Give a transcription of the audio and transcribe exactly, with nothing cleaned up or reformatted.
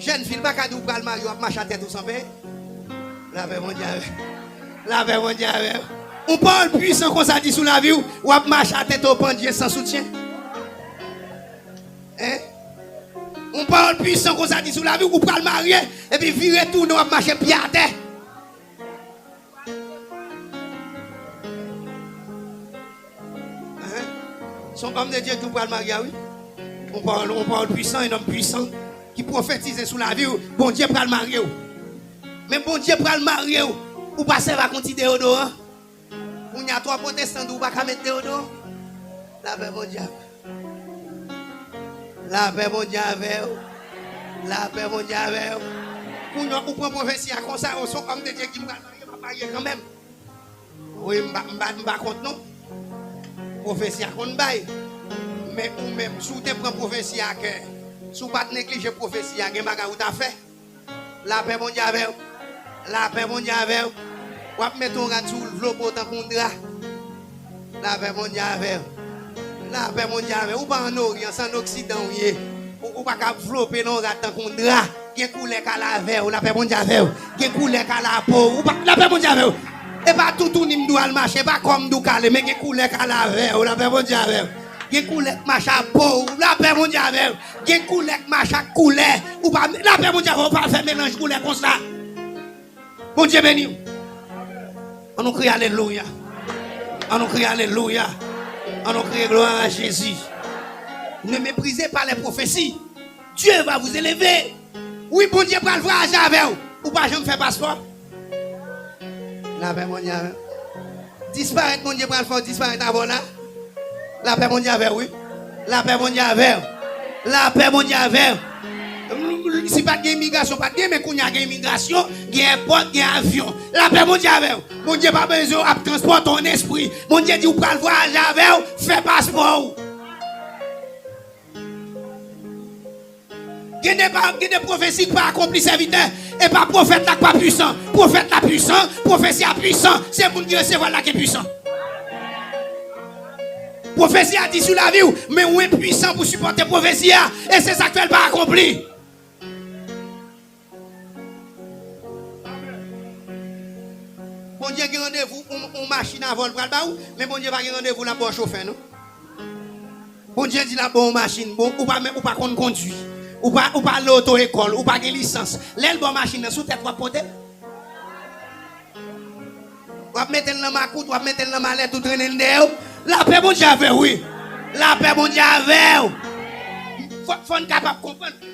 Jèn fi, l pa ka di w pral marye, w ap mache atè tou san peye. Lapè Bondye avè w. Lapè Bondye avè w. Yon pawòl pwisan konsa di sou lavi w, w ap mache atè tou pandye san soutyen. Hein? Yon pawòl pwisan konsa di sou lavi w, ou pral marye, epi vire tounen, w ap mache pye atè. Hein? Se yon òm de Dye ki w pral marye a, wi. Yon pawòl, yon pawòl pwisan, yon nonm pwisan ki pwofetize sou lavi w, Bondye pral marye w. Men Bondye pral marye w, ou pa sèvi ak yon ti deyodoran. Kounye a, twò pwotestan di w pa ka met deyodoran. Lapè Bondye avè w. Lapè Bondye avè w. Lapè Bondye avè w. Kounye a, ou pran pwofesi a konsa, ou se yon òm de Dye ki pral marye, m ap marye kanmenm. Wi, m pa, m pa, m pa kont non. Pwofesi a konn bay. Men ou menm, si w te pran pwofesi a kè, si w pa t neglije pwofesi a, gen bagay ou ta fè. Lapè Bondye avè w. Lapè Bondye avè w. W ap met yon rad sou w, l vlope w tankou yon dra. Lapè Bondye avè w. Lapè Bondye avè w. Ou pa ann Oryan, se ann Oksidan w ye. Ou, ou pa ka vlope nan yon rad tankou yon dra. Gen koulè k al avè w. Lapè Bondye avè w. Gen koulè k al a po w. Ou pa, lapè Bondye avè w. E pa toutouni m di w al mache, e pa kò m di w k ale, men gen koulè k al avè w. Lapè Bondye avè w. Gen koulè k mache a po w. Lapè Bondye avè w. Gen koulè k mache ak koulè. Ou pa, lapè Bondye avè w, ou pa fè melanj koulè konsa. Bondye beni w. An nou kriye alelouya. An nou kriye alelouya. An nou kriye gloire à Jésus. Ne méprisez pas les prophéties. Dieu va vous élever. Wi, Bondye pral vwayaje avè w. Ou pa janm fè paspò. Lapè Bondye avè w. Disparèt, Bondye pral fè w disparèt avè w la. Lapè Bondye avè w, wi. Lapè Bondye avè w. Lapè Bondye avè w. Si pa t gen imigrasyon, pa t gen, men kounye a gen imigrasyon, gen èpòt, gen avyon. Lapè Bondye avè w. Bondye pa bezwen w ap transpòte w an espri. Bondye di w pral vwayaje avè w, fè paspò w. Gen de pa, gen de pwofesi k pa akonpli, sèvitè. E pa pwofèt la k pa pwisan. Pwofèt la pwisan, pwofesi a pwisan. Se moun ki resevwa l la ki pwisan. Pwofesi a di sou lavi w, men ou enpwisan pou sipòte pwofesi a. E se sa k fè l pa akonpli. Bondye gen randevou, yon, yon machin avè w l pral ba ou, men Bondye pa gen randevou l ap ba w chofè, non. Bondye di l ap ba w yon machin, bon, ou pa, ou pa konn kondui. Ou pa, ou pa ale oto ekòl, ou pa gen lisans. Lè l ba w machin nan, sou tèt w ap pote l. W ap mete l nan makout, w ap mete l nan malèt, ou trennen l dèyè w. Lapè Bondye avè w, wi. Lapè Bondye avè w. Fò, fò n kapab konprann.